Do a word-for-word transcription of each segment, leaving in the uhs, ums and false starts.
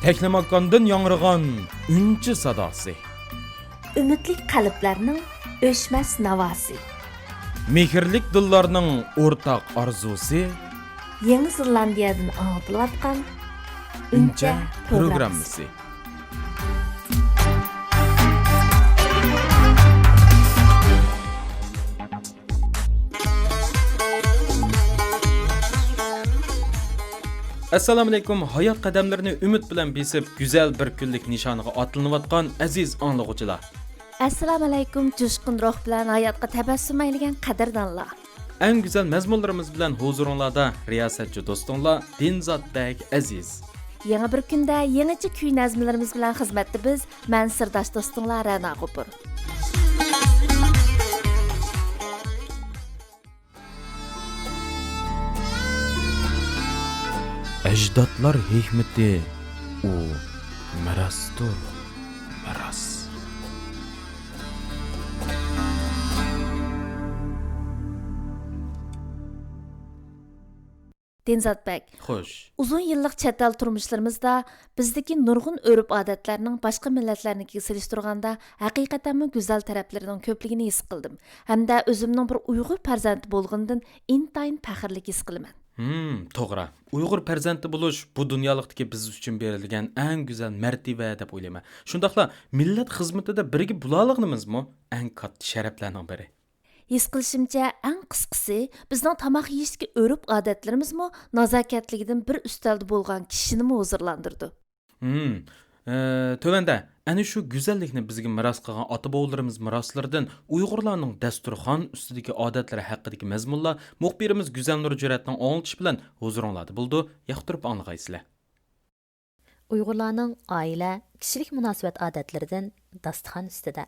تەكلىماكاندىن ياڭرىغان ئۈنچە ساداسى. ئۈمىدلىك قەلبلەرنىڭ ئۆچمەس ناۋاسى. مېھىرلىك دىللارنىڭ ئورتاق ئارزۇسى. يېڭى زېلاندىيەدىن ئاڭلىتىلىۋاتقان ئۈنچە ئۈنچە پروگراممىسى. پروگراممىسى. ئەسسالامۇئەلەيكۇم، ھايات قەدەملىرىنى ئۈمىد بىلەن بېسىپ، گۈزەل بىر كۈنلۈك نىشانىغا ئاتلىنىۋاتقان ئەزىز ئاڭلىغۇچىلار. ئەسسالامۇئەلەيكۇم، جۇشقۇن روھ بىلەن ھاياتقا تەبەسسۇم ئەيلىگەن قەدىردانلار. ئەڭ گۈزەل مەزمۇنلىرىمىز بىلەن ھۇزۇرۇڭلاردا رىياسەتچى دوستۇڭلار دىنزات بەگ ئەزىز. يېڭى بىر كۈندە يېڭىچە كۈي نەزمىلىرىمىز بىلەن خىزمەتتە بىز، مەن سىرداش دوستۇڭلار رەنا غوپۇر. ئەجدادلار ھېكمىتى، ئۇ مىراستۇر، مىراس. دىنزات بەگ. خوش. ئۇزۇن يىللىق چەت ئەل تۇرمۇشلىرىمىزدا بىزدىكى نۇرغۇن ئۆرپ-ئادەتلەرنىڭ باشقا مىللەتلەرنىڭكىگە سېلىشتۇرغاندا ھەقىقەتەنمۇ گۈزەل تەرەپلىرىنىڭ كۆپلۈكىنى ھېس قىلدىم ھەمدە ئۆزۈمنىڭ بىر ئۇيغۇر پەرزەنتى بولغىنىدىن ئىنتايىن پەخىرلىك ھېس قىلىمەن. ھىم، توغرا. ئۇيغۇر پەرزەنتى بولۇش، بۇ دۇنيالىقتىكى بىز ئۈچۈن بېرىلگەن ئەڭ گۈزەل مەرتىۋە دەپ ئويلايمەن. شۇنداقلا مىللەت خىزمىتىدە بىرگە بولالىغىنىمىزمۇ ئەڭ كاتتا شەرەپلەرنىڭ بىرى. ھېس قىلىشىمچە، ئەڭ قىسقىسى، بىزنىڭ تاماق يېيىشتىكى ئۆرپ-ئادەتلىرىمىزمۇ نازاكەتلىكىدىن بىر ئۈستەلدە بولغان كىشىنىمۇ ھۇزۇرلاندۇرىدۇ. ھىم. ئە، تۆۋەندە ئەنە شۇ گۈزەللىكنى بىزگە مىراس قىلغان ئاتا-بوۋىلىرىمىز مىراسلىرىدىن ئۇيغۇرلارنىڭ دەستۇرخان ئۈستىدىكى ئادەتلىرى ھەققىدىكى مەزمۇنلار مۇخبىرىمىز گۈزەلنۇر جۈرئەتنىڭ ئاڭلىتىشى بىلەن ھۇزۇرۇڭلاردا بولىدۇ، ياقتۇرۇپ ئاڭلىغايسىلەر. ئۇيغۇرلارنىڭ ئائىلە، كىشىلىك مۇناسىۋەت ئادەتلىرىدىن داستىخان ئۈستىدە.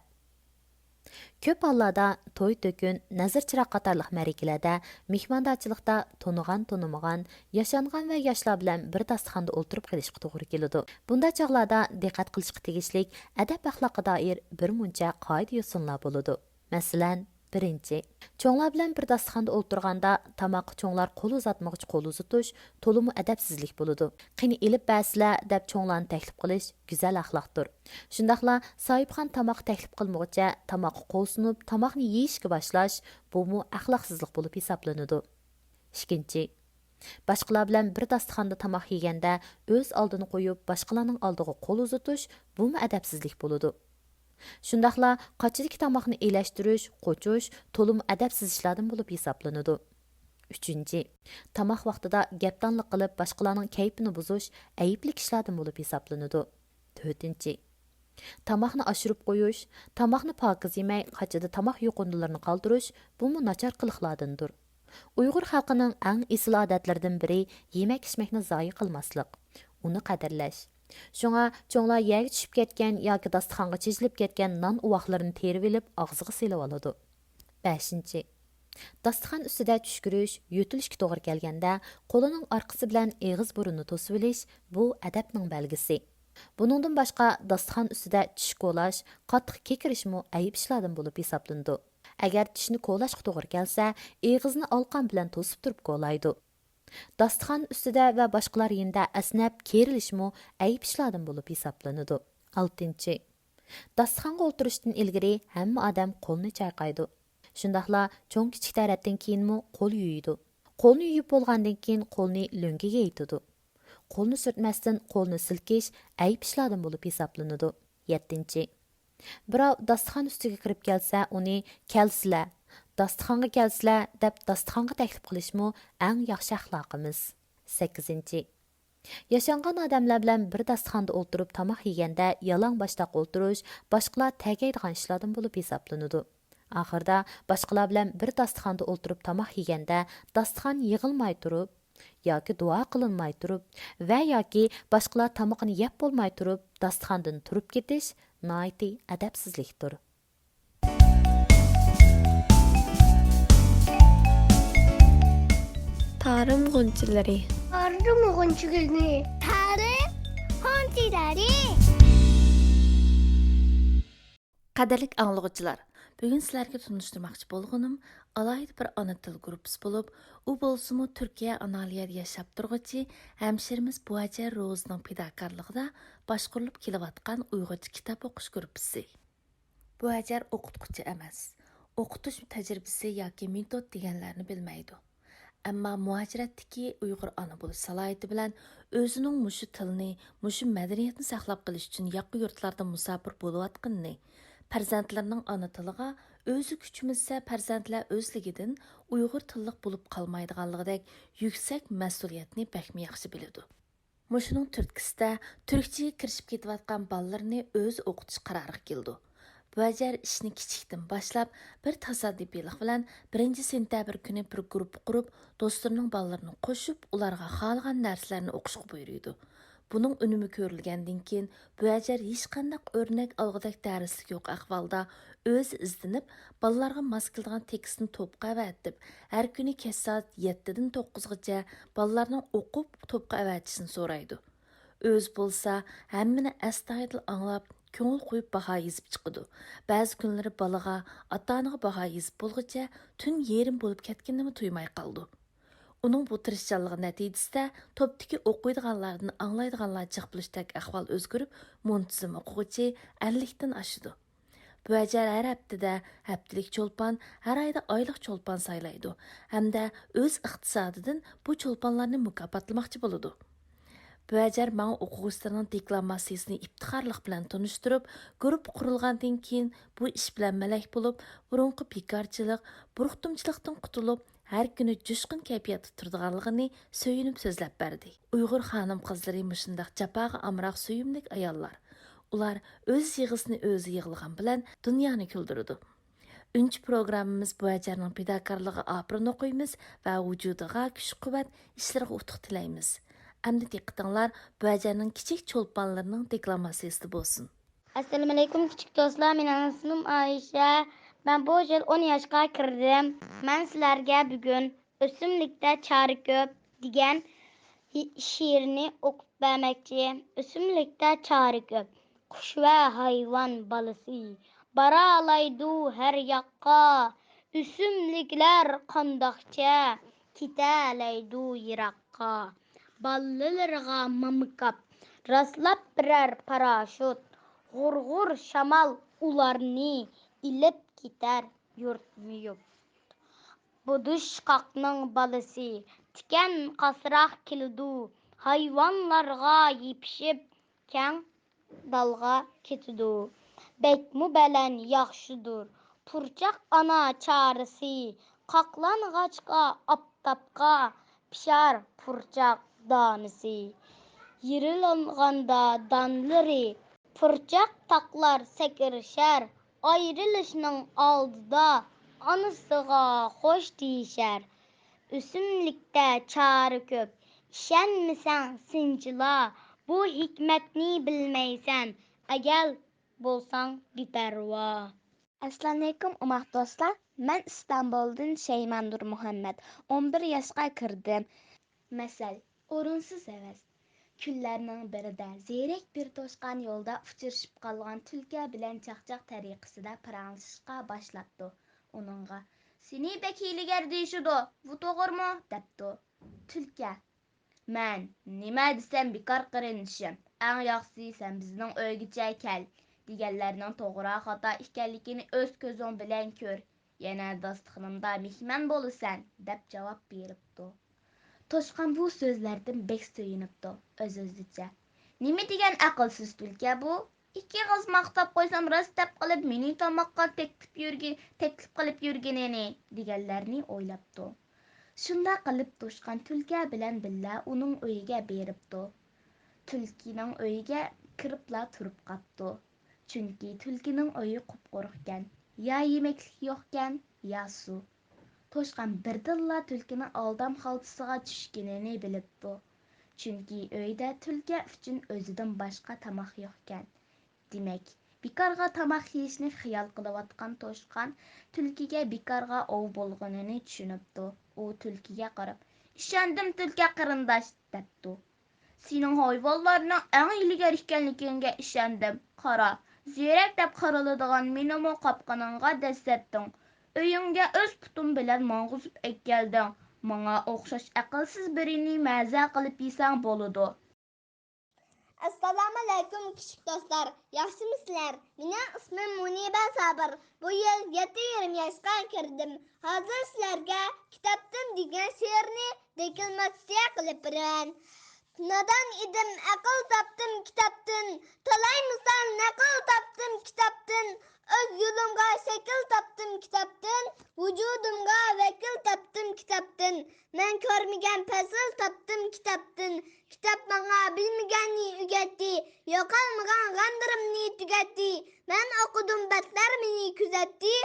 كۆپ ھاللاردا توي-تۆكۈن، نەزىر-چىراغ قاتارلىق مەرىكىلەردە، مېھماندارچىلىقتا تونۇغان-تونۇمىغان، ياشانغان ۋە ياشلار بىلەن بىر داستىخاندا ئولتۇرۇپ قېلىشقا توغرا كېلىدۇ. بۇنداق چاغلاردا دىققەت قىلىشقا تېگىشلىك ئەدەپ-ئەخلاققا دائىر بىر مۇنچە قائىدە-يوسۇنلار بولىدۇ. مەسىلەن، بىرىنچى، چوڭلار بىلەن بىر داستىخاندا ئولتۇرغاندا تاماققا چوڭلار قول ئۇزاتمىغۇچە قول ئۇزىتىش تولىمۇ ئەدەپسىزلىك بولىدۇ. «قېنى، ئېلىپ بەرسىلە» دەپ چوڭلارنى تەكلىپ قىلىش گۈزەل ئەخلاقتۇر. شۇنداقلا ساھىبخان تاماققا تەكلىپ قىلمىغۇچە تاماققا قول سۇنۇپ، تاماقنى يېيىشكە باشلاش، بۇمۇ ئەخلاقسىزلىق بولۇپ ھېسابلىنىدۇ. ئىككىنچى، باشقىلار بىلەن بىر داستىخاندا تاماق يېگەندە ئۆز ئالدىنى قويۇپ، باشقىلارنىڭ ئالدىغا قول ئۇزىتىش، بۇمۇ ئەدەپسىزلىك بولىدۇ. شۇنداقلا قاچىدىكى تاماقنى ئېلەشتۈرۈش، قوچۇش تولىمۇ ئەدەپسىز ئىشلاردىن بولۇپ ھېسابلىنىدۇ. ئۈچىنچى، تاماق ۋاقتىدا گەپدانلىق قىلىپ، باشقىلارنىڭ كەيپىنى بۇزۇش ئەيىبلىك ئىشلاردىن بولۇپ ھېسابلىنىدۇ. تۆتىنچى، تاماقنى ئاشۇرۇپ قويۇش، تاماقنى پاكىز يېمەي، قاچىدا تاماق يۇقۇندىلىرىنى قالدۇرۇش، بۇمۇ ناچار قىلىقلاردىندۇر. ئۇيغۇر خەلقىنىڭ ئەڭ ئېسىل ئادەتلىرىدىن بىرى يېمەك-ئىچمەكنى زايە قىلماسلىق، ئۇنى قەدىرلەش. شۇڭا چوڭلار يەرگە چۈشۈپ كەتكەن ياكى داستىخانغا چېچىلىپ كەتكەن نان ئۇۋاقلىرىنى تېرىۋېلىپ ئاغزىغا سېلىۋالىدۇ. بەشىنچى، داستىخان ئۈستىدە چۈشكۈرۈش، يۆتىلىشكە توغرا كەلگەندە قولىنىڭ ئارقىسى بىلەن ئېغىز-بۇرۇننى توسۇۋېلىش، بۇ ئەدەپنىڭ بەلگىسى. بۇنىڭدىن باشقا، داستىخان ئۈستىدە چىش كولاش، قاتتىق كېكىرىشمۇ ئەيىب ئىشلاردىن بولۇپ ھېسابلىنىدۇ. ئەگەر چىشنى كولاشقا توغرا كەلسە، ئېغىزنى ئالقان بىلەن توسۇپ تۇرۇپ كولايدۇ. داستىخان ئۈستىدە ۋە باشقىلار يېنىدا ئەسنەپ كېرىلىشمۇ ئەيىب ئىشلاردىن بولۇپ ھېسابلىنىدۇ. ئالتىنچى، داستىخانغا ئولتۇرۇشتىن ئىلگىرى ھەممە ئادەم قولىنى چايقايدۇ. شۇنداقلا چوڭ-كىچىك تەرەتتىن كېيىنمۇ قول يۇيىدۇ. قولنى يۇيۇپ بولغاندىن كېيىن قولنى لۆڭگىگە يېيىتىدۇ. قولنى سۈرتمەستىن قولنى سىلكىش ئەيىب ئىشلاردىن بولۇپ ھېسابلىنىدۇ. يەتتىنچى، بىراۋ داستىخان ئۈستىگە كىرىپ كەلسە، ئۇنى «كەلسىلە، داستىخانغا كەلسىلە» دەپ داستىخانغا تەكلىپ قىلىشمۇ ئەڭ ياخشى ئەخلاقىمىز. سەككىزىنچى، ياشانغان ئادەملەر بىلەن بىر داستىخاندا ئولتۇرۇپ تاماق يېگەندە يالاڭ باشتاق ئولتۇرۇش باشقىلار تەگەيدىغان ئىشلاردىن بولۇپ ھېسابلىنىدۇ. ئاخىرىدا باشقىلار بىلەن بىر داستىخاندا ئولتۇرۇپ تاماق يېگەندە داستىخان يىغىلماي تۇرۇپ ياكى دۇئا قىلىنماي تۇرۇپ ۋە ياكى باشقىلار تامىقىنى يەپ بولماي تۇرۇپ داستىخاندىن تۇرۇپ كېتىش ناھايىتى ئەدەپسىزلىكتۇر. تارىم غۇنچىلىرى. تارىم غۇنچىلىرى. تارىم غۇنچىلىرى. قەدىرلىك ئاڭلىغۇچىلار، بۈگۈن سىلەرگە تونۇشتۇرماقچى بولغىنىم ئالاھىدە بىر ئانا تىل گۇرۇپپىسى بولۇپ، ئۇ بولسىمۇ تۈركىيە ئانالىيەدە ياشاپ تۇرغۇچى ھەمشىرىمىز بۇھاجەر روزىنىڭ پىداكارلىقىدا باشقۇرۇلۇپ كېلىۋاتقان ئۇيغۇرچە كىتاب ئوقۇش گۇرۇپپىسى. بۇھاجەر ئوقۇتقۇچى ئەمەس، ئوقۇتۇش تەجرىبىسى ياكى مېتود دېگەنلەرنى بىلمەيدۇ. ئەمما مۇھاجىرەتتىكى ئۇيغۇر ئانا بولۇش سالاھىيىتى بىلەن ئۆزىنىڭ مۇشۇ تىلنى، مۇشۇ مەدەنىيەتنى ساقلاپ قېلىش ئۈچۈن ياقا يۇرتلاردا مۇساپىر بولۇۋاتقىنىنى، پەرزەنتلىرىنىڭ ئانا تىلىغا ئۆزى كۈچىمىسە پەرزەنتلەر ئۆزلۈكىدىن ئۇيغۇر تىللىق بولۇپ قالمايدىغانلىقىدەك يۈكسەك مەسئۇلىيەتنى بەكمۇ ياخشى بىلىدۇ. مۇشۇنىڭ تۈرتكىسىدە تۈركچىگە كىرىشىپ كېتىۋاتقان بالىلىرىنى ئۆزى ئوقۇتۇش قارارىغا كېلىدۇ. بۇ ئەجەر ئىشنى كىچىكتىن باشلاپ، بىر تاسادىپىيلىق بىلەن بىرىنچى سېنتەبىر كۈنى بىر گۇرۇپپا قۇرۇپ، دوستلىرىنىڭ بالىلىرىنى قوشۇپ، ئۇلارغا خالىغان نەرسىلەرنى ئوقۇشقا بۇيرۇيدۇ. بۇنىڭ ئۈنۈمى كۆرۈلگەندىن كېيىن، بۇ ئەجەر ھېچقانداق ئۆرنەك ئالغۇدەك دەرسلىك يوق ئەھۋالدا ئۆزى ئىزدىنىپ، بالىلارغا ماس كېلىدىغان تېكىستنى توپقا ئەۋەتىپ، ھەر كۈنى كەچ سائەت يەتتىدىن توققۇزغىچە بالىلارنىڭ ئوقۇپ توپقا ئەۋەتىشىنى سورايدۇ. ئۆزى بولسا ھەممىنى ئەستايىدىل ئاڭلاپ، كۆڭۈل قويۇپ باھا يېزىپ چىقىدۇ. بەزى كۈنلىرى بالىغا، ئاتا-ئانىغا باھا يېزىپ بولغۇچە تۈن يېرىم بولۇپ كەتكىنىنىمۇ تۇيماي قالىدۇ. ئۇنىڭ بۇ تىرىشچانلىقى نەتىجىسىدە توپتىكى ئوقۇيدىغانلاردىن ئاڭلايدىغانلار جىق بولۇشتەك ئەھۋال ئۆزگىرىپ، مۇنتىزىم ئوقۇغۇچى ئەللىكتىن ئاشىدۇ. بۇ ئەجەر ھەر ھەپتىدە ھەپتىلىك چولپان، ھەر ئايدا ئايلىق چولپان سايلايدۇ ھەمدە ئۆز ئىقتىسادىدىن بۇ چولپانلارنى مۇكاپاتلىماقچى بولىدۇ. بۇ ئەجەر ماڭا ئوقۇغۇچىلىرىنىڭ دېكلاماتسىيىسىنى ئىپتىخارلىق بىلەن تونۇشتۇرۇپ، گۇرۇپپا قۇرۇلغاندىن كېيىن بۇ ئىش بىلەن مەلەك بولۇپ، بۇرۇنقى بىكارچىلىق، بۇرۇقتۇمچىلىقتىن قۇتۇلۇپ، ھەر كۈنى جۇشقۇن كەيپىياتتا تۇرىدىغانلىقىنى سۆيۈنۈپ سۆزلەپ بەردى. ئۇيغۇر خانىم-قىزلىرى مۇشۇنداق جاپاغا ئامراق سۆيۈملۈك ئاياللار. ئۇلار ئۆز يىغىسىنى ئۆزى يىغلىغان بىلەن دۇنيانى كۈلدۈرىدۇ. ئۈنچە پروگراممىمىز بۇ ئەجەرنىڭ پىداكارلىقىغا ئاپىرىن ئوقۇيمىز ۋە ۋۇجۇدىغا كۈچ-قۇۋۋەت، ئىشلىرىغا ئۇتۇق تىلەيمىز. ئەمدى دىققىتىڭلار بۇ ئەجەرنىڭ كىچىك چولپانلىرىنىڭ دېكلاماتسىيىسىدا بولسۇن. ئەسسالامۇئەلەيكۇم، كىچىك دوستلار، مېنىڭ ئىسمىم ئائىشە. مەن بۇ يىل ئون ياشقا كىردىم. مەن سىلەرگە بۈگۈن ئۆسۈملۈكتە چارە كۆپ دېگەن ھېي-، شېئىرنى ئوقۇپ بەرمەكچى. ئۆسۈملۈكتە چارە كۆپ، قۇش ۋە ھايۋان بالىسى، بارالايدۇ ھەر ياققا. ئۆسۈملۈكلەر قانداقچە كېتەلەيدۇ يىراققا؟ بالىلىرىغا مامىكاپ، راسلاپ بېرەر پاراشوت. غۇر-غۇر شامال ئۇلارنى ئېلىپ كېتەر يۇرتمۇ يۇرت. بۇدۇشقاقنىڭ بالىسى تىكەن قاسراق كېلىدۇ، ھايۋانلارغا يېپىشىپ كەڭ دالغا كېتىدۇ. بەكمۇ بەلەن ياخشىدۇر پۇرچاق ئانا چارىسى، قاقلانغاچقا ئاپتاپقا پىشار پۇرچاق دانىسى. يېرىلغاندا دانلىرى پۇرچاق تاقلار سەكرىشەر، ئايرىلىشنىڭ ئالدىدا ئانىسىغا خوش دېيىشەر. ئۆسۈملۈكتە چارە كۆپ، ئىشەنمىسەڭ سىنچىلا، بۇ ھېكمەتنى بىلمەيسەن، ئەگەل بولساڭ بىپەرۋا. ئەسسالامۇئەلەيكۇم، ئوماق دوستلار. مەن ئىستانبۇلدىن شەيما نۇرمۇھەممەت، ئون بىر ياشقا كىردىم. مەسەل، ئورۇنسىز ھەۋەس. كۈنلەرنىڭ بىرىدە زېرەك بىر توشقان يولدا ئۇچرىشىپ قالغان تۈلكە بىلەن چاقچاق تەرىقىسىدە پاراڭلىشىشقا باشلاپتۇ. ئۇنىڭغا، «سېنى بەك ھىيلىگەر دېيىشىدۇ، بۇ توغرىمۇ؟» دەپتۇ. تۈلكە، «مەن نېمە دېسەم بىكار قېرىندىشىم، ئەڭ ياخشىسى سەن بىزنىڭ ئۆيگىچە كەل، دېگەنلەرنىڭ توغرا خاتا ئىكەنلىكىنى ئۆز كۆزۈڭ بىلەن كۆر، يەنە داستىخىنىمدا مېھمان بولىسەن» دەپ جاۋاب بېرىپتۇ. توشقان بۇ سۆزلەردىن بەك سۆيۈنۈپتۇ، ئۆز-ئۆزىچە، «نېمە دېگەن ئەقىلسىز تۈلكە بۇ؟ ئىككى ئېغىز ماختاپ قويسام، راست دەپ قىلىپ مېنى تاماققا تەكلىپ يۈرگە-، تەكلىپ قىلىپ يۈرگىنىنى» دېگەنلەرنى ئويلاپتۇ. شۇنداق قىلىپ توشقان تۈلكە بىلەن بىللە ئۇنىڭ ئۆيىگە بېرىپتۇ. تۈلكىنىڭ ئۆيىگە كىرىپلا تۇرۇپ قاپتۇ. چۈنكى تۈلكىنىڭ ئۆيى قۇپقۇرۇقكەن، يا يېمەكلىك يوقكەن، يا سۇ. توشقان بىردىنلا تۈلكىنىڭ ئالدام خالتىسىغا چۈشكىنىنى بىلىپتۇ. چۈنكى ئۆيدە تۈلكە ئۈچۈن ئۆزىدىن باشقا تاماق يوقكەن. دېمەك، بىكارغا تاماق يېيىشنى خىيال قىلىۋاتقان توشقان تۈلكىگە بىكارغا ئوۋ بولغىنىنى چۈشىنىپتۇ. ئۇ تۈلكىگە قاراپ، «ئىشەندىم، تۈلكە قېرىنداش» دەپتۇ. «سېنىڭ ھايۋانلارنىڭ ئەڭ ھىيلىگەر ئىكەنلىكىڭگە ئىشەندىم. قارا، زېرەك دەپ قارىلىدىغان مېنىمۇ قاپقىنىڭغا دەسسەتتىڭ. ئۆيۈڭگە ئۆز پۇتۇم بىلەن ماڭغۇزۇپ ئەكەلدىڭ. ماڭا ئوخشاش ئەقىلسىز بىرىنى مەزە قىلىپ يېسەڭ بولىدۇ. ئەسسالامۇئەلەيكۇم، كىچىك دوستلار، ياخشىمۇسىلەر؟ مېنىڭ ئىسمىم مۇنىبە سابىر. بۇ يىل يەتتە يېرىم ياشقا كىردىم. ھازىر سىلەرگە كىتابتىن دېگەن شېئىرنى دېكلاماتسىيە قىلىپ بېرىمەن. نادان ئىدىم، ئەقىل تاپتىم كىتابتىن، تالاي مىسال نەقىل تاپتىم كىتابتىن، ئۆز يولۇمغا شەكىل تاپتىم كىتابتىن، ۋۇجۇدۇمغا ۋەكىل تاپتىم كىتابتىن، مەن كۆرمىگەن پەسىل تاپتىم كىتابتىن، كىتاب ماڭا بىلمىگەننى ئۆگەتتى، يوقالمىغان غەملىرىمنى تۈگەتتى، مەن ئوقۇدۇم بەتلەر مېنى كۆزەتتى،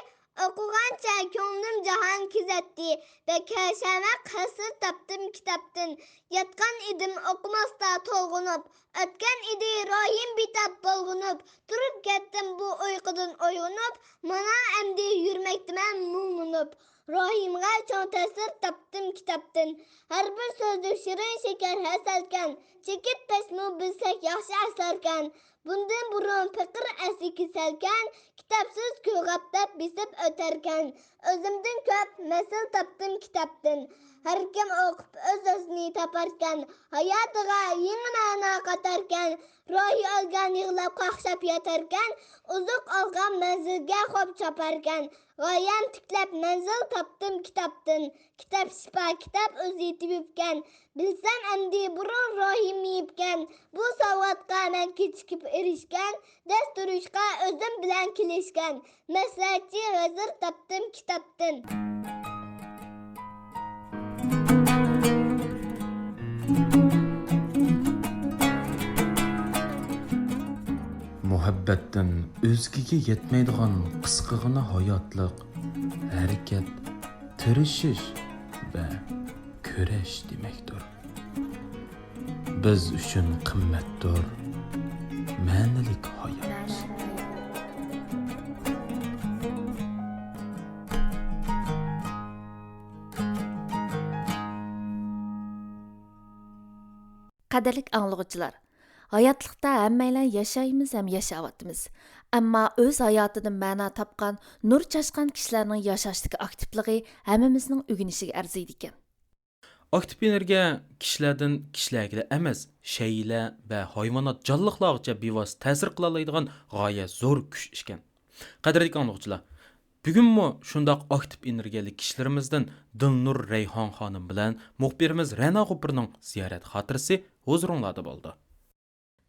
ئوقۇغانچە كۆڭلۈم جاھان كېزەتتى، بەك ھەشەمەت ھەسرەت تاپتىم كىتابتىن، ياتقان ئىدىم ئوقۇماستا تولغىنىپ، ئۆتكەن ئىدى روھىم بىتاپ بولغىنىپ، تۇرۇپ كەتتىم بۇ ئۇيقۇدىن ئويغىنىپ، مانا ئەمدى يۈرمەكتىمەن مۇڭلىنىپ، روھىمغا چوڭ تەسىر تاپتىم كىتابتىن، ھەر بىر سۆزلۈك شېرىن شېكەر ھەسەلكەن، چېكىت پەسمۇ بىلسەك ياخشى ئەسەركەن، بۇندىن بۇرۇن پېقىر ئەسلى كېسەلكەن، كىتابسىز كۈن غەپلەت بېسىپ ئۆتەركەن. ئۆزۈمدىن كۆپ مەسىل تاپتىم كىتابتىن. ھەركىم ئوقۇپ ئۆز-ئۆزىنى تاپاركەن، ھاياتىغا يېڭى مەنا قاتاركەن. روھى ئۆلگەن يىغلاپ قاقشاپ ياتاركەن، ئوزۇق ئالغان مەنزىلگە خوپ چاپاركەن. غايەم تىكلەپ مەنزىل تاپتىم كىتابتىن. كىتاب شىپا، كىتاب ئۆزى تېۋىپكەن. بىلسەم ئەمدى بۇرۇن روھىم مېيىپكەن، بۇ ساۋاتقا مەن كېچىكىپ ئېرىشكەن، دەس تۇرۇشقا ئۆزۈم بىلەن كېلىشكەن، مەسلىھەتچى ۋەزىر تاپتىم كىتابتىن. مۇھەببەتتىن ئۆزگىگە يەتمەيدىغان قىسقىغىنە ھاياتلىق، ھەرىكەت، تىرىشىش ۋە كۈرەش دېمەكتۇر. بىز ئۈچۈن قىممەتتۇر مەنىلىك ھايات. قەدىرلىك ئاڭلىغۇچىلار، ھاياتلىقتا ھەممەيلەن ياشايمىز ھەم ياشاۋاتىمىز. ئەمما ئۆز ھاياتىدىن مەنا تاپقان، نۇر چاچقان كىشىلەرنىڭ ياشاشتىكى ئاكتىپلىقى ھەممىمىزنىڭ ئۆگىنىشىگە ئەرزىيدىكەن. ئاكتىپ ئېنېرگىيە كىشىلەردىن كىشىلەرگىلا ئەمەس، شەيئىلەر ۋە ھايۋانات جانلىقلارغىچە بىۋاسىتە تەسىر قىلالايدىغان غايەت زور كۈچ ئىكەن. قەدىرلىك ئاڭلىغۇچىلار، بۈگۈنمۇ شۇنداق ئاكتىپ ئېنېرگىيەلىك كىشىلىرىمىزدىن دىلنۇر رەيھان خانىم بىلەن مۇخبىرىمىز رەنا غوپۇرنىڭ زىيارەت خاتىرىسى ھۇزۇرۇڭلاردا بولىدۇ.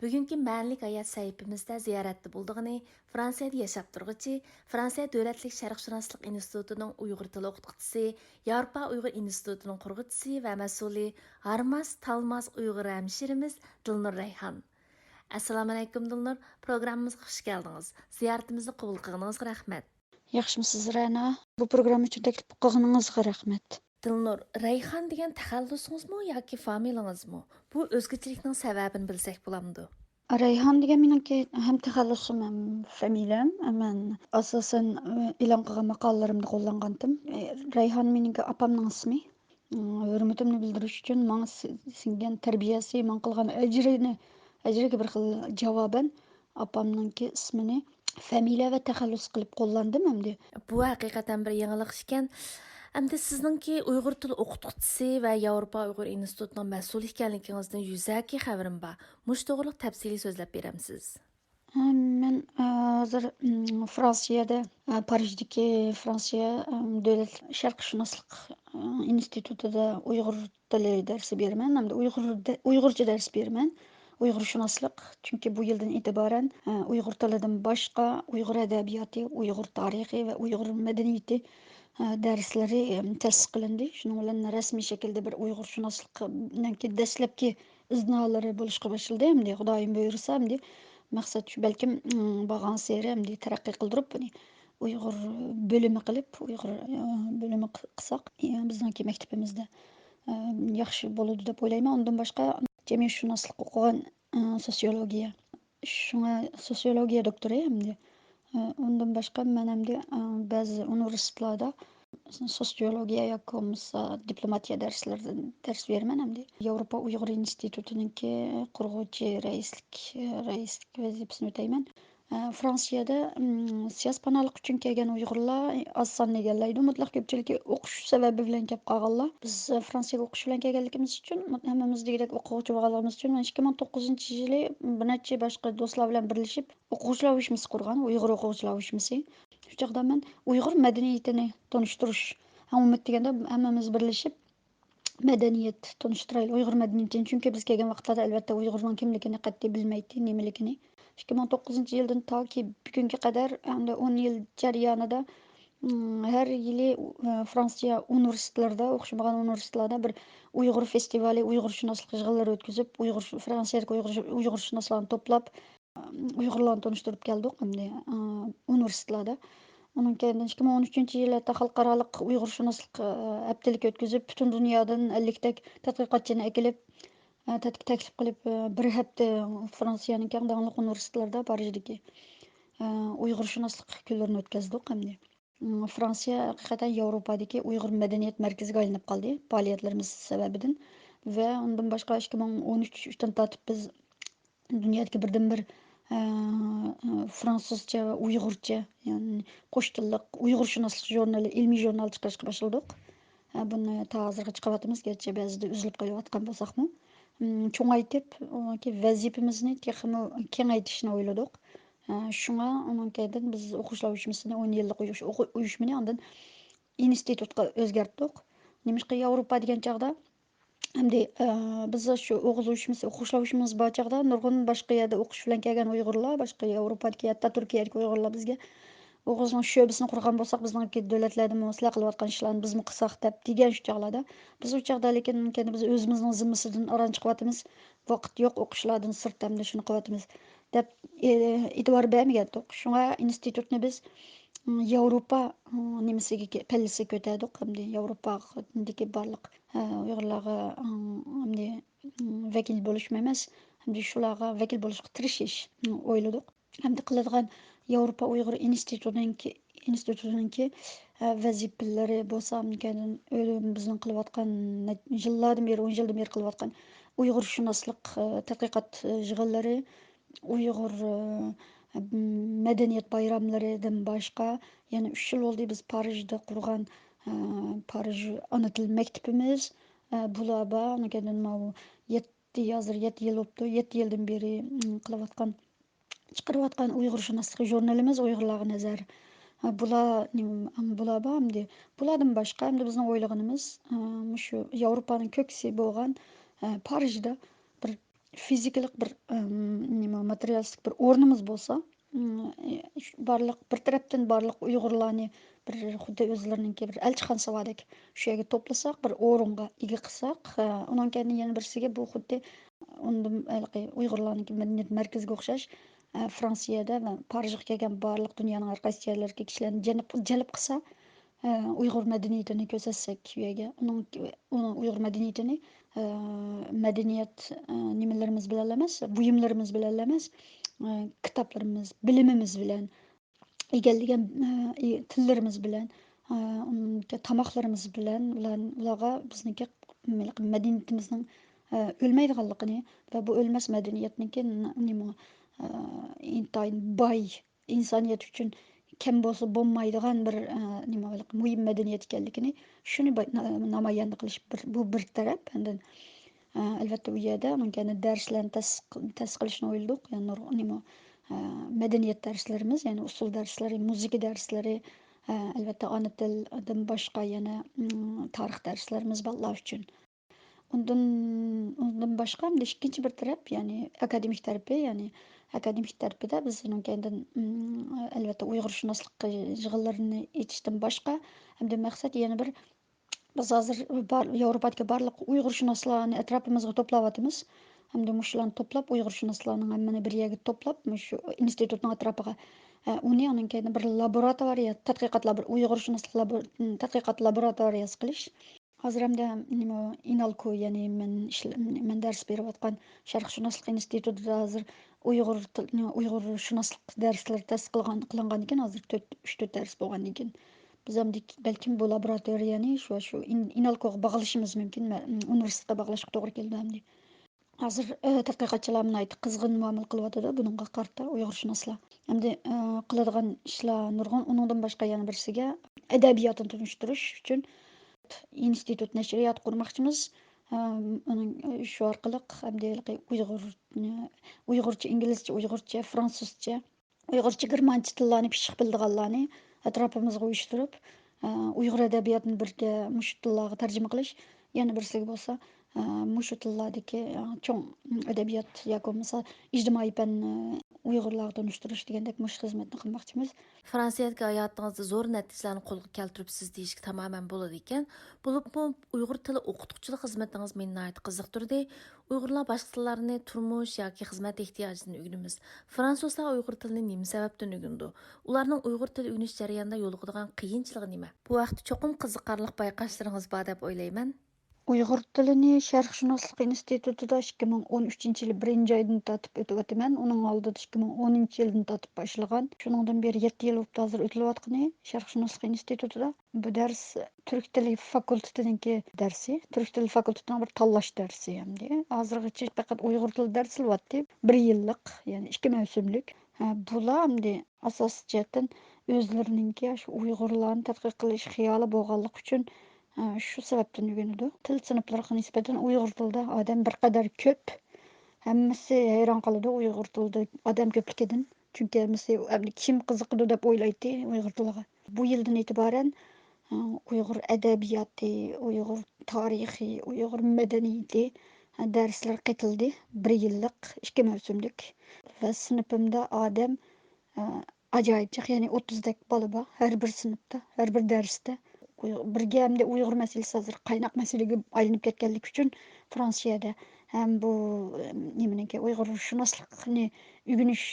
بۈگۈنكى مەنىلىك ھايات سەھىپىمىزدە زىيارەتتە بولىدىغىنى فرانسىيەدە ياشاپ تۇرغۇچى، فرانسىيە دۆلەتلىك شەرقشۇناسلىق ئىنستىتۇتىنىڭ ئۇيغۇر تىلى ئوقۇتقۇچىسى، ياۋروپا ئۇيغۇر ئىنستىتۇتىنىڭ قۇرغۇچىسى ۋە مەسئۇلى، ھارماس تالماس ئۇيغۇر ھەمشىرىمىز دىلنۇر رەيھان. ئەسسالامۇئەلەيكۇم دىلنۇر، پروگراممىمىزغا خۇش كەلدىڭىز. زىيارىتىمىزنى قوبۇل قىلغىنىڭىزغا رەھمەت. ياخشىمۇسىز رەنا؟ بۇ پروگرامما ئۈچۈن تەكلىپ قىلغىنىڭىزغا رەھمەت. دىلنۇر، رەيھان دېگەن تەخەللۇسىڭىزمۇ ياكى فامىلىڭىزمۇ؟ بۇ ئۆزگىچىلىكنىڭ سەۋەبىنى بىلسەك بولامدۇ؟ رەيھان دېگەن مېنىڭكى ھەم تەخەللۇسۇم، ھەم فامىلەم. مەن ئاساسەن، ئە، ئېلان قىلغان ماقالىلىرىمدە قوللانغانتىم. ئە، رەيھان مېنىڭكى ئاپامنىڭ ئىسمى. ئىم، ھۆرمىتىمنى بىلدۈرۈش ئۈچۈن ماڭا سى-، سىڭگەن تەربىيەسى، ماڭا قىلغان ئەجرىنى، ئەجرىگە بىر خىل جاۋابەن ئاپامنىڭكى ئىسمىنى فامىلە ۋە تەخەللۇس قىلىپ قوللاندىم ئەمدى. بۇ ھەقىقەتەن بىر يېڭىلىق ئىكەن. ئەمدى سىزنىڭكى ئۇيغۇر تىلى ئوقۇتقۇچىسى ۋە ياۋروپا ئۇيغۇر ئىنستىتۇتىنىڭ مەسئۇلى ئىكەنلىكىڭىزدىن يۈزەكى خەۋىرىم بار. مۇشۇ توغرىلىق تەپسىلىي سۆزلەپ بېرەمسىز؟ ھە، مەن، ئە، ھازىر، ئىم، فرانسىيەدە، ئە، پارىژدىكى فرانسىيە، ئىم، دۆلەت شەرقشۇناسلىق، ئە، ئىنستىتۇتىدا ئۇيغۇر تىلى دەرسى بېرىمەن ھەمدە ئۇيغۇر دە-، ئۇيغۇرچە دەرس بېرىمەن. ئۇيغۇرشۇناسلىق، چۈنكى بۇ يىلدىن ئېتىبارەن، ئە، ئۇيغۇر تىلىدىن باشقا ئۇيغۇر ئەدەبىياتى، ئۇيغۇر تارىخى ۋە ئۇيغۇر مەدەنىيىتى، ئە، دەرسلىرى، ئەم، تەسىس قىلىندى. شۇنىڭ بىلەن رەسمىي شەكىلدە بىر ئۇيغۇرشۇناسلىقنىڭكى دەسلەپكى ئىزنالىرى بولۇشقا باشلىدى. ئەمدى خۇدايىم بۇيرۇسا، ئەمدى مەقسەت شۇ، بەلكىم، ئىم، بارغانسېرى ئەمدى تەرەققىي قىلدۇرۇپ، بۇنى ئۇيغۇر بۆلۈمى قىلىپ، ئۇيغۇر، ئە، بۆلۈمى قىل-، قىلساق، ئە، بىزنىڭكى مەكتىپىمىزدە، ئە، ياخشى بولىدۇ دەپ ئويلايمەن. ئۇندىن باشقا جەمئىيەتشۇناسلىق ئوقۇغان، ئە، سوسىيولوگىيە. شۇڭا سوسىيولوگىيە دوكتورى ئەمدى. ئە، ئۇندىن باشقا مەن ئەمدى، ئە، بەزى ئۇنىۋېرسىتېتلاردا سوسىيولوگىيە ياكى بولمىسا دىپلوماتىيە دەرسلىرىدە دەرس بېرىمەن ئەمدى. ياۋروپا ئۇيغۇر ئىنستىتۇتىنىڭكى قۇرغۇچى رەئىسلىك، رەئىسلىك ۋەزىپىسىنى ئۆتەيمەن. ئە، فرانسىيەدە، ئىم، سىياسىي پاناھلىق ئۈچۈن كەلگەن ئۇيغۇرلار ئاز ساننى ئىگىلەيدۇ. مۇتلەق كۆپچىلىكى ئوقۇش سەۋەبى بىلەن كەپ قالغانلار. بىز، ئە، فرانسىيەگە ئوقۇش بىلەن كەلگەنلىكىمىز ئۈچۈن، ھەممىمىز دېگۈدەك ئوقۇغۇچى بولغانلىقىمىز ئۈچۈن، ئىككى مىڭ توققۇزىنچى يىلى بىر نەچچە باشقا دوستلار بىلەن بىرلىشىپ، ئوقۇغۇچىلار ئۇيۇشمىسى قۇرغان، ئۇيغۇر ئوقۇغۇچىلار ئۇيۇشمىسى. شۇ چاغدا مەن ئۇيغۇر مەدەنىيىتىنى تونۇشتۇرۇش، ھە، ئۇمۇت دېگەندە ھەممىمىز بىرلىشىپ، مەدەنىيەت تونۇشتۇرايلى، ئۇيغۇر مەدەنىيىتىنى. چۈنكى بىز كەلگەن ۋاقىتلاردا، ئەلۋەتتە، ئۇيغۇرنىڭ كىملىكىنى قەتئىي بىلمەيتتى، نېمىلىكىنى. ئىككى مىڭ توققۇزىنچى يىلدىن تاكى بۈگۈنگە قەدەر، ھەمدە ئون يىل جەريانىدا، ئىم، ھەر يىلى، ئۇ، ئە، فرانسىيە ئۇنىۋېرسىتېتلىرىدا، ئوخشىمىغان ئۇنىۋېرسىتېتلاردا بىر ئۇيغۇر فېستىۋالى، ئۇيغۇرشۇناسلىق يىغىنلىرى ئۆتكۈزۈپ، ئۇيغۇر، فرانسىيەدىكى ئۇيغۇر، ئۇيغۇرشۇناسلارنى توپلاپ، ئۇيغۇرلارنى تونۇشتۇرۇپ كەلدۇق ئەمدى، ئۇنىۋېرسىتېتلاردا. ئۇنىڭ كەينىدىن ئىككى مىڭ ئون ئۈچىنچى يىلى ھەتتا خەلقئارالىق ئۇيغۇرشۇناسلىق، ھەپتىلىكى ئۆتكۈزۈپ، پۈتۈن دۇنيادىن ئەللىكتەك تەتقىقاتچىنى ئەكېلىپ، تەتقىق-، تەكلىپ قىلىپ، بىر ھەپتە فرانسىيەنىڭ كەڭ داڭلىق ئۇنىۋېرسىتېتلىرىدا، پارىژدىكى، ئۇيغۇرشۇناسلىق كۈنلىرىنى ئۆتكۈزدۇق ئەمدى. ئىم، فرانسىيە ھەقىقەتەن ياۋروپادىكى ئۇيغۇر مەدەنىيەت مەركىزىگە ئايلىنىپ قالدى، پائالىيەتلىرىمىز سەۋەبىدىن. ۋە ئۇندىن باشقا، ئىككى مىڭ ئون ئۈچتىن تارتىپ بىز دۇنيادىكى بىردىنبىر، ئە، فرانسۇزچە ۋە ئۇيغۇرچە، يەنى قوش تىللىق ئۇيغۇرشۇناسلىق ژۇرنىلى، ئىلمىي ژۇرنال چىقىرىشقا باشلىدۇق. ئە، بۇنى تا ھازىرغا چىقىرىۋاتىمىز، گەرچە بەزىدە ئۈزۈلۈپ قېلىۋاتقان بولساقمۇ. ئىم، چوڭايتىپ، ئۇنىڭكى ۋەزىپىمىزنى تېخىمۇ كېڭەيتىشنى ئويلىدۇق. ئە، شۇڭا ئۇنىڭ كەينىدىن بىز ئوقۇغۇچىلار ئۇيۇشمىسىنى، ئون يىللىق ئۇيۇش-، ئوقۇ-، ئۇيۇشمىنى ئاندىن ئىنستىتۇتقا ئۆزگەرتتۇق. نېمىشقا ياۋروپا دېگەن چاغدا ئەمدى، ئە، بىز شۇ ئوغۇز ئۇيۇشمىسى، ئوقۇغۇچىلار ئۇيۇشمىسى بار چاغدا نۇرغۇن باشقا يەردە ئوقۇش بىلەن كەلگەن ئۇيغۇرلار، باشقا ياۋروپادىكى، ھەتتا تۈركىيەدىكى ئۇيغۇرلار بىزگە ئوغۇزنىڭ شۆبىسىنى قۇرغان بولساق، بىزنىڭكى دۆلەتلەردىمۇ سىلەر قىلىۋاتقان ئىشلارنى بىزمۇ قىلساق دەپ دېگەن شۇ چاغلاردا. بىز ئۇ چاغدا لېكىن كەينى بىز ئۆزىمىزنىڭ زىممىسىدىن ئاران چىقىۋاتىمىز. ۋاقىت يوق، ئوقۇشلاردىن سىرت ئەمدى شۇنى قىلىۋاتىمىز دەپ، ئې، ئېتىبار بەرمىگەنتۇق. شۇڭا ئىنستىتۇتنى بىز، م، ياۋروپا، م، نېمىسىگە كە-، پەللىسىگە كۆتەردۇق. ئەمدى ياۋروپادىكى بارلىق، ئە، ئۇيغۇرلارغا، م، ئەمدى، م، ۋەكىل بولۇشمۇ ئەمەس، ئەمدى شۇلارغا ۋەكىل بولۇشقا تىرىشىش، م، ئويلىدۇق. ئەمدى قىلىدىغان ياۋروپا ئۇيغۇر ئىنستىتۇتىنىڭكى، ئىنستىتۇتىنىڭكى، ئە، ۋەزىپىلىرى بولسا، ئامېرىكادىن ئۆ-، بىزنىڭ قىلىۋاتقان نە-، يىللاردىن بېرى، ئون يىلدىن بېرى قىلىۋاتقان ئۇيغۇرشۇناسلىق، ئە، تەتقىقات، ئە، يىغىنلىرى، ئۇيغۇر، ئە، مەدەنىيەت بايراملىرىدىن باشقا، يەنە ئۈچ يىل بولدى بىز پارىژدا قۇرغان، ئە، پارىژ ئانا تىل مەكتىپىمىز، ئە، بۇلار بار. ئۇنىڭ كەينىدىن ماۋۇ يەتتە، ھازىر يەتتە يىل بوپتۇ، يەتتە يىلدىن بېرى، ئىم، قىلىۋاتقان چىقىرىۋاتقان ئۇيغۇرشۇناسلىق ژۇرنىلىمىز ئۇيغۇرلارغا نەزەر. ھە، بۇلار نېمە، بۇلار بار ئەمدى. بۇلاردىن باشقا ئەمدى بىزنىڭ ئويلىغىنىمىز، ئە، مۇشۇ ياۋروپانىڭ كۆكسى بولغان، ئە، پارىژدا بىر فىزىكىلىق بىر، ئەم، نېمە، ماتېرىيالىستىك بىر ئورنىمىز بولسا، ئىم، ئە، شۇ بارلىق، بىر تەرەپتىن بارلىق ئۇيغۇرلارنى بىر خۇددى ئۆزلىرىنىڭكى بىر ئەلچىخانىسى باردەك شۇ يەرگە توپلىساق، بىر ئورۇنغا ئىگە قىلساق، ئە، ئۇنىڭ كەينىدىن يەنە بىرسىگە بۇ خۇددى ئۇندىن ھېلىقى ئۇيغۇرلارنىڭكى مەدەنىيەت مەركىزىگە ئوخشاش، ئە، فرانسىيەدە ۋە پارىژغا كەلگەن بارلىق دۇنيانىڭ ھەر قايسى يەرلىرىدىكى كىشىلەرنى جەلپ، جەلپ قىلسا، ئە، ئۇيغۇر مەدەنىيىتىنى كۆرسەتسەك ئۇ يەرگە، ئۇنىڭ، ئۇنىڭ ئۇيغۇر مەدەنىيىتىنى، ئە، مەدەنىيەت، ئە، نېمىلىرىمىز بىلەنلا ئەمەس، بۇيۇملىرىمىز بىلەنلا ئەمەس، ئە، كىتابلىرىمىز، بىلىمىمىز بىلەن، ئىگىلىگەن، ئە، ئى-، تىللىرىمىز بىلەن، ئە، ئۇنىڭكى تاماقلىرىمىز بىلەن، ئۇلار-، ئۇلارغا بىزنىڭكى مەدەنىيىتىمىزنىڭ، ئە، ئۆلمەيدىغانلىقىنى ۋە بۇ ئۆلمەس مەدەنىيەتنىڭكى ن-، نېمە، ئە، ئىنتايىن باي، ئىنسانىيەت ئۈچۈن كەم بولسا بولمايدىغان بىر، ئە، نېمە، مۇھىم مەدەنىيەت ئىكەنلىكىنى، شۇنى باي-، نا-، نامايەندە قىلىش بىر، بۇ بىر تەرەپ. ئاندىن ئە، ئەلۋەتتە، ئۇ يەردە ئۇنىڭ كەينىدىن دەرسلەرنى تەس-، تەسىس قىلىشنى ئويلىدۇق. يەنى نۇر-، نېمە، ئە، مەدەنىيەت دەرسلىرىمىز، يەنى ئۇسسۇل دەرسلىرى، مۇزىكا دەرسلىرى، ئە، ئەلۋەتتە، ئانا تىلدىن باشقا يەنە، ئىم، تارىخ دەرسلىرىمىز بالىلار ئۈچۈن. ئۇندىن، ئۇندىن باشقا، ئەمدى ئىككىنچى بىر تەرەپ، يەنى ئاكادېمىك تەرىپى، يەنى ئاكادېمىك تەرىپىدە بىز ئۇنىڭ كەينىدىن، ئىم، ئەلۋەتتە، ئۇيغۇرشۇناسلىق يىغىنلىرىنى ئېچىشتىن باشقا، ئەمدى مەقسەت يەنە بىر بىز ھازىر بار-، ياۋروپادىكى بارلىق ئۇيغۇرشۇناسلارنى ئەتراپىمىزغا توپلاۋاتىمىز. ھەمدە مۇشۇلارنى توپلاپ، ئۇيغۇرشۇناسلارنىڭ ھەممىنى بىر يەرگە توپلاپ، مۇشۇ ئىنستىتۇتنىڭ ئەتراپىغا، ئە، ئۇنى ئۇنىڭ كەينىدىن بىر لابوراتورىيە، تەتقىقات لابور-، ئۇيغۇرشۇناسلىق لابور-، تەتقىقات لابوراتورىيەسى قىلىش. ھازىر ھەمدە نېمە، ئىنالكو، يەنى مەن ئىشلە-، مەن دەرس بېرىۋاتقان شەرقشۇناسلىق ئىنستىتۇتىدا ھازىر ئۇيغۇر تىل-، ئۇيغۇرشۇناسلىق دەرسلىرى تەسىس قىلغان، قىلىنغاندىكىن، ھازىر تۆت، ئۈچ تۆت دەرس بولغاندىكىن. بىز ئەمدى بەلكىم بۇ لابوراتورىيەنى شۇ، شۇ ئىن-، ئىنالكوغا باغلىشىمىز مۇمكىن، مە-، ئۇنىۋېرسىتېتقا باغلاشقا توغرا كېلىدۇ ئەمدى. ھازىر، ئە، تەتقىقاتچىلار ناھايىتى قىزغىن مۇئامىلە قىلىۋاتىدۇ بۇنىڭغا قارىتا ئۇيغۇرشۇناسلار. ئەمدى، ئە، قىلىدىغان ئىشلار نۇرغۇن. ئۇنىڭدىن باشقا يەنە بىرسىگە ئەدەبىياتنى تونۇشتۇرۇش ئۈچۈن ئىنستىتۇت نەشرىيات قۇرماقچىمىز. ئە، ئۇنىڭ، شۇ ئارقىلىق ئەمدى ھېلىقى ئۇيغۇر، ئۇيغۇرچە، ئىنگلىزچە، ئۇيغۇرچە، فرانسۇزچە، ئۇيغۇرچە، گېرمانچە تىللارنى پىششىق بىلىدىغانلارنى ئەتراپىمىزغا ئۇيۇشتۇرۇپ، ئە، ئۇيغۇر ئەدەبىياتىنى بىرگە مۇشۇ تىللارغا تەرجىمە قىلىش، يەنە بىرسىگە بولسا، ئە، مۇشۇ تىللاردىكى، ئە، چوڭ ئەدەبىيات ياكى بولمىسا ئىجتىمائىي پەننى ئۇيغۇرلارغا تونۇشتۇرۇش دېگەندەك مۇشۇ خىزمەتنى قىلماقچىمىز. فرانسىيەدىكى ھاياتىڭىزدا زور نەتىجىلەرنى قولغا كەلتۈرۈپسىز دېيىشكە تامامەن بولىدىكەن. بولۇپمۇ ئۇيغۇر تىلى ئوقۇتقۇچىلىق خىزمىتىڭىز مېنى ناھايىتى قىزىقتۇردى. ئۇيغۇرلار باشقا تىللارنى تۇرمۇش ياكى خىزمەت ئېھتىياجىدىن ئۆگىنىمىز. فرانسۇزلار ئۇيغۇر تىلىنى نېمە سەۋەبتىن ئۆگىنىدۇ؟ ئۇلارنىڭ ئۇيغۇر تىلى ئۆگىنىش جەريانىدا يولۇقىدىغان قىيىنچىلىقى نېمە؟ بۇ ھەقتە چوقۇم قىزىقارلىق بايقاشلىرىڭىز بار دەپ ئويلايمەن. ئۇيغۇر تىلىنى شەرقشۇناسلىق ئىنستىتۇتىدا ئىككى مىڭ ئون ئۈچىنچى يىلى بىرىنچى ئايدىن تارتىپ ئۆتۈۋاتىمەن. ئۇنىڭ ئالدىدا ئىككى مىڭ ئونىنچى يىلدىن تارتىپ باشلىغان. شۇنىڭدىن بېرى يەتتە يىل بوپتۇ ھازىر ئۆتۈلۈۋاتقىنى شەرقشۇناسلىق ئىنستىتۇتىدا. بۇ دەرس تۈرك تىلى فاكۇلتېتىنىڭكى دەرسى. تۈرك تىلى فاكۇلتېتىنىڭ بىر تاللاش دەرسى ئەمدى. ھازىرغىچە پەقەت ئۇيغۇر تىلى دەرسلىۋاتتى. بىر يىللىق، يەنى ئىككى مەۋسۇملۇك. ھە، بۇلار ئەمدى ئاساسىي جەھەتتىن ئۆزلىرىنىڭكى شۇ ئۇيغۇرلارنى تەتقىق قىلىش خىيالى بولغانلىقى ئۈچۈن، ھە، شۇ سەۋەبتىن ئۆگىنىدۇ. تىل سىنىپلىرىغا نىسبەتەن ئۇيغۇر تىلىدا ئادەم بىر قەدەر كۆپ. ھەممىسى ھەيران قالىدۇ ئۇيغۇر تىلىدا ئادەم كۆپلۈكىدىن. چۈنكى ھەممىسى ئەمدى كىم قىزىقىدۇ دەپ ئويلايتتى ئۇيغۇر تىلىغا. بۇ يىلدىن ئېتىبارەن، ئۇ، ئۇيغۇر ئەدەبىياتى، ئۇيغۇر تارىخى، ئۇيغۇر مەدەنىيىتى، ئە، دەرسلىرى قېتىلدى. بىر يىللىق، ئىككى مەۋسۇملۇق. ۋە سىنىپىمدا ئادەم، ئە، ئاجايىپ جىق، يەنى ئوتتۇزدەك بالا بار ھەر بىر سىنىپتا، ھەر بىر دەرستە. ئۇيغۇر، بىرگە ئەمدى ئۇيغۇر مەسىلىسى ھازىر قايناق مەسىلىگە ئايلىنىپ كەتكەنلىكى ئۈچۈن فرانسىيەدە ھەم بۇ، ئە، نېمىنىڭكى، ئۇيغۇرشۇناسلىقنى ئۆگىنىش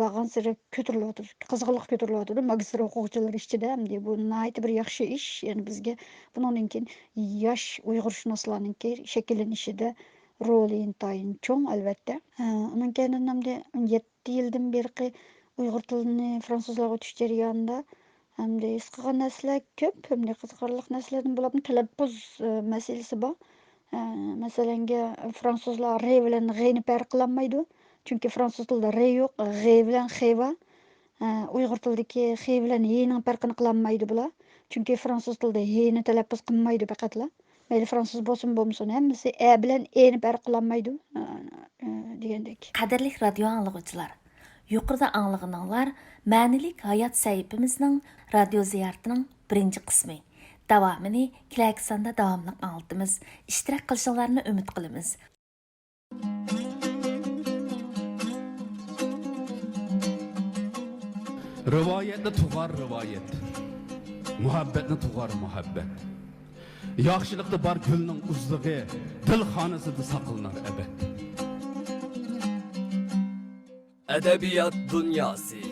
بارغانسېرى كۆتۈرۈلۈۋاتىدۇ، قىزغىنلىق كۆتۈرۈلۈۋاتىدۇ ماگىستىر ئوقۇغۇچىلىرى ئىچىدە. ئەمدى بۇ ناھايىتى بىر ياخشى ئىش. يەنى بىزگە بۇنىڭدىن كېيىن ياش ئۇيغۇرشۇناسلارنىڭكى شەكىللىنىشىدە رولى ئىنتايىن چوڭ، ئەلۋەتتە. ئە، ئۇنىڭ كەينىدىن ئەمدى يەتتە يىلدىن بېرىقى ئۇيغۇر تىلىنى فرانسۇزلارغا ئۆتۈش جەريانىدا ئەمدى ھېس قىلغان نەرسىلەر كۆپ، ئەمدى قىزىقارلىق نەرسىلەردىن بولۇپمۇ تەلەپپۇز، ئە، مەسىلىسى بار. ئە، مەسىلەنگە، فرانسۇزلار رې بىلەن غېنى پەرق قىلالمايدۇ. چۈنكى فرانسۇز تىلىدا رې يوق، غې بىلەن خې بار. ئە، ئۇيغۇر تىلىدىكى خې بىلەن ھېنىڭ پەرقىنى قىلالمايدۇ بۇلار. چۈنكى فرانسۇز تىلىدا ھېنى تەلەپپۇز قىلمايدۇ پەقەتلا. مەيلى فرانسۇز بولسۇن، بولمىسۇن، ھەممىسى ئە بىلەن ئېنى پەرق قىلالمايدۇ، ئە، ئە، دېگەندەك. قەدىرلىك رادىيو ئاڭلىغۇچىلار، يۇقىرىدا ئاڭلىغىنىڭلار مەنىلىك ھايات سەھىپىمىزنىڭ رادىيو زىيارىتىنىڭ بىرىنچى قىسمى. داۋامىنى كېلەركى ساندا داۋاملىق ئاڭلىتىمىز. ئىشتىراك قىلىشىڭلارنى ئۈمىد قىلىمىز. رىۋايەتنى تۇغار رىۋايەت، مۇھەببەتنى تۇغار مۇھەببەت. ياخشىلىقتا بار گۈلنىڭ ئۇزلۇقى، دىل خانىسىدا ساقلىنار ئەبەد. ئەدەبىيات دۇنياسى.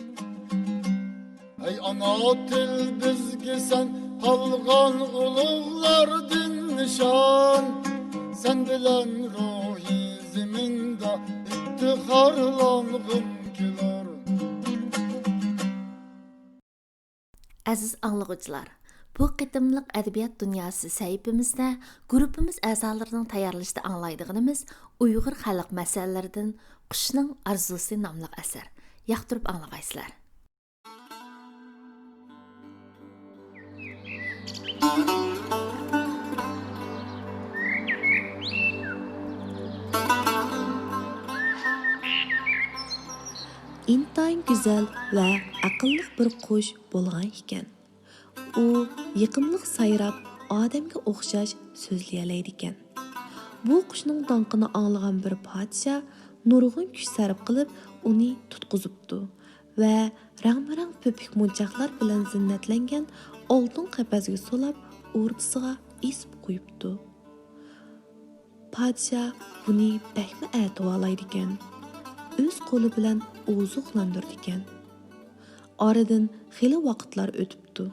ئەي ئانا تىل بىزگە سەن قالغان ئۇلۇغلاردىن نىشان، سەن بىلەن روھى زېمىندا ئىپتىخارلانغۇم كېلۇر. ئەزىز ئاڭلىغۇچىلار، بۇ قېتىملىق ئەدەبىيات دۇنياسى سەھىپىمىزدە گۇرۇپپىمىز ئەزالىرىنىڭ تەييارلىشىدا ئاڭلايدىغىنىمىز ئۇيغۇر خەلق مەسەللىرىدىن قۇشنىڭ ئارزۇسى ناملىق ئەسەر. ياقتۇرۇپ ئاڭلىغايسىلەر. ئىنتايىن گۈزەل ۋە ئەقىللىق بىر قۇش بولغان ئىكەن. ئۇ يېقىملىق سايراپ، ئادەمگە ئوخشاش سۆزلىيەلەيدىكەن. بۇ قۇشنىڭ داڭقىنى ئاڭلىغان بىر پادىشاھ نۇرغۇن كۈچ سەرپ قىلىپ، ئۇنى تۇتقۇزۇپتۇ ۋە رەڭمۇرەڭ پۆپۈك مونچاقلار بىلەن زىننەتلەنگەن ئالتۇن قەپەسكە سولاپ، ئوردىسىغا ئېسىپ قويۇپتۇ. پادىشاھ بۇنى بەكمۇ ئەتىۋارلايدىكەن. ئۆز قولى بىلەن ئوزۇقلاندۇرىدىكەن. ئارىدىن خېلى ۋاقىتلار ئۆتۈپتۇ.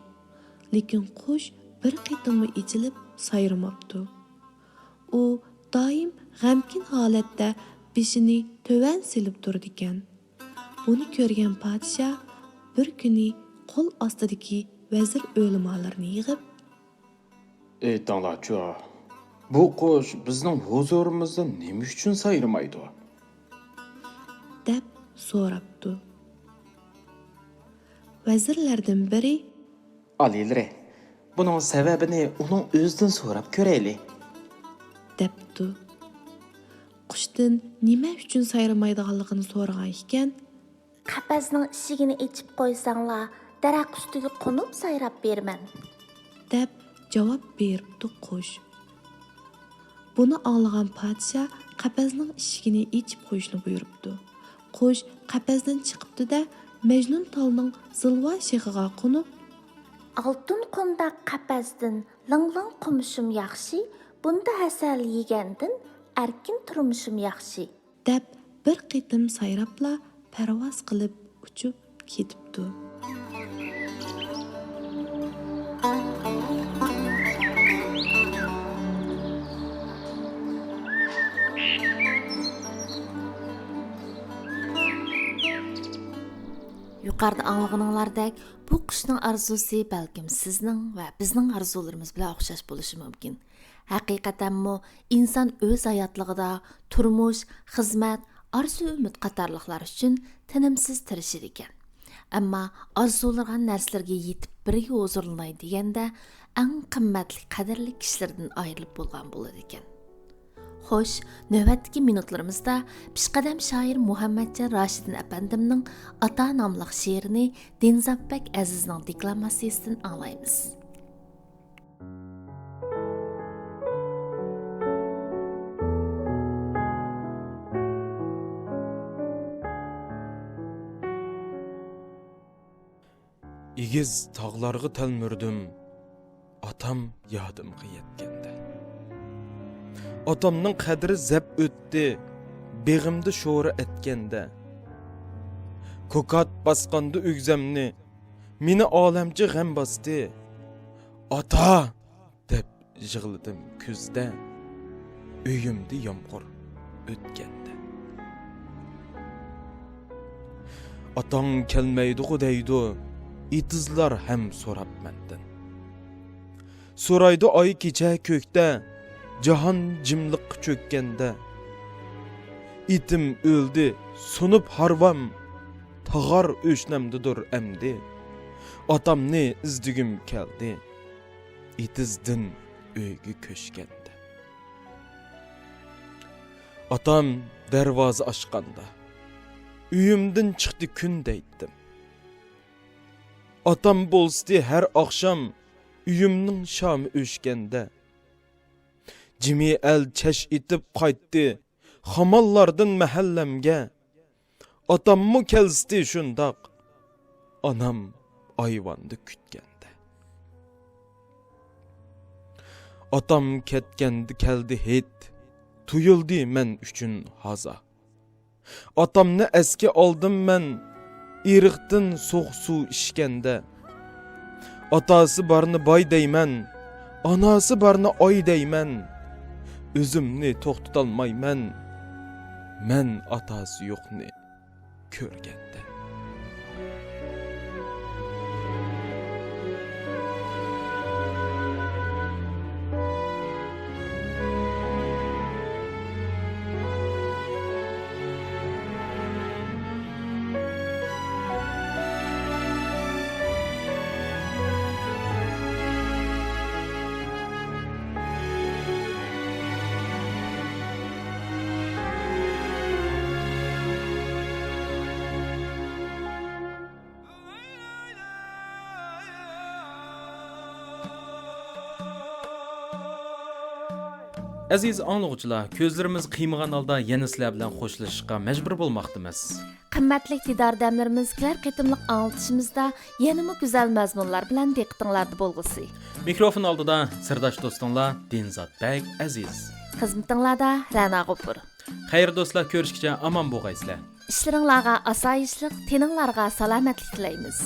لېكىن قۇش بىر قېتىممۇ ئېچىلىپ سايرىماپتۇ. ئۇ دائىم غەمكىن ھالەتتە بېشىنى تۆۋەن سېلىپ تۇرىدىكەن. بۇنى كۆرگەن پادىشاھ بىر كۈنى قول ئاستىدىكى ۋەزىر ئۆلىمالىرىنى يىغىپ، ئېيتىڭلارچۇ، «بۇ قۇش بىزنىڭ ھۇزۇرىمىزدا نېمە ئۈچۈن سايرىمايدۇ؟» دەپ سوراپتۇ. ۋەزىرلەردىن بىرى، «ئالىيلىرى، بۇنىڭ سەۋەبىنى ئۇنىڭ ئۆزىدىن سوراپ كۆرەيلى.» دەپتۇ. قۇشتىن نېمە ئۈچۈن سايرىمايدىغانلىقىنى سورىغان ئىكەن. «قەپەسنىڭ ئىشىكىنى ئېچىپ قويساڭلار، دەرەخ ئۈستىگە قونۇپ سايراپ بېرىمەن.» دەپ جاۋاب بېرىپتۇ قۇش. بۇنى ئاڭلىغان پادىشاھ قەپەسنىڭ ئىشىكىنى ئېچىپ قويۇشنى بۇيرۇپتۇ. قۇش قەپەستىن چىقىپتۇ-دە، مەجنۇن تالنىڭ زىلۋا شېخىغا قونۇپ، «ئالتۇن قونداق قەپەستىن لىڭ-لىڭ قومۇشۇم ياخشى، بۇندا ھەسەل يېگەندىن ئەركىن تۇرمۇشۇم ياخشى.» دەپ بىر قېتىم سايراپلا پەرۋاز قىلىپ ئۇچۇپ كېتىپتۇ. يۇقىرىدا ئاڭلىغىنىڭلاردەك، بۇ قۇشنىڭ ئارزۇسى بەلكىم سىزنىڭ ۋە بىزنىڭ ئارزۇلىرىمىز بىلەن ئوخشاش بولۇشى مۇمكىن. ھەقىقەتەنمۇ ئىنسان ئۆز ھاياتلىقىدا تۇرمۇش، خىزمەت، ئارزۇ-ئۈمىد قاتارلىقلار ئۈچۈن تىنىمسىز تىرىشىدىكەن. ئەمما ئارزۇلىغان نەرسىلىرىگە يېتىپ بىرگە ھۇزۇرلىناي دېگەندە، ئەڭ قىممەتلىك، قەدىرلىك كىشىلىرىدىن ئايرىلىپ بولغان بولىدىكەن. خوش، نۆۋەتتىكى مىنۇتلىرىمىزدا پېشقەدەم شائىر مۇھەممەتجان راشىدىن ئەپەندىمنىڭ ئاتا ناملىق شېئىرىنى دىنزات بەگ ئەزىزنىڭ دېكلاماتسىيىسىدىن ئاڭلايمىز. ئېگىز تاغلارغا تەلمۈردۈم، ئاتام يادىمغا يەتكەندە. ئاتامنىڭ قەدرى زەپ ئۆتتى، بېغىمدا شورا ئەتكەندە. كوكات باسقاندا ئۆگزەمنى، مېنى ئالەمچە غەم باستى. «ئاتا!» دەپ يىغلىدىم كۈزدە، ئۆيۈمدە يامغۇر ئۆتكەندە. «ئاتاڭ كەلمەيدىغۇ» دەيدۇ ئېتىزلار ھەم سوراپ مەندىن. سورايدۇ ئاي كېچە كۆكتە، جاھان جىملىققا چۆككەندە. «ئېتىم ئۆلدى، سۇنۇپ ھارۋام، تاغار ئۆشنەمدىدۇر ئەمدى. ئاتامنى ئىزدىگۈم كەلدى، ئېتىزدىن ئۆيگە كۆچكەندە.» ئاتام دەرۋازا ئاچقاندا، «ئۆيۈمدىن چىقتى كۈن» دەيتتىم. ئاتام بولسىتى ھەر ئاخشام ئۆيۈمنىڭ شامى ئۆچكەندە. جىمى ئەل چەش ئېتىپ قايتتى خامانلاردىن مەھەللەمگە. ئاتاممۇ كەلسىتى شۇنداق، ئانام ئايۋاندا كۈتكەندە. ئاتام كەتكەندە كەلدى ھېيت، تۇيۇلدى مەن ئۈچۈن ھازا. ئاتامنى ئەسكە ئالدىم مەن، ئېرىقتىن سوغۇق سۇ ئىچكەندە. ئاتاسى بارنى باي دەيمەن، ئاناسى بارنى ئاي دەيمەن. ئۆزۈمنى توختىتالمايمەن، مەن ئاتاسى يوقنى كۆرگەندە. ئەزىز ئاڭلىغۇچىلار، كۆزلىرىمىز قىيمىغان ھالدا يەنە سىلەر بىلەن خوشلىشىشقا مەجبۇر بولماقتىمىز. قىممەتلىك دىدار دەملىرىمىز كېلەر قېتىملىق ئاڭلىتىشىمىزدا يەنىمۇ گۈزەل مەزمۇنلار بىلەن دىققىتىڭلاردا بولغۇسى. مىكروفون ئالدىدا سىرداش دوستۇڭلار دىنزات بەگ ئەزىز. خىزمىتىڭلاردا رەنا غوپۇر. خەير دوستلار، كۆرۈشكىچە ئامان بولغايسىلەر. ئىشلىرىڭلارغا ئاسايىشلىق، تېنىڭلارغا سالامەتلىك تىلەيمىز.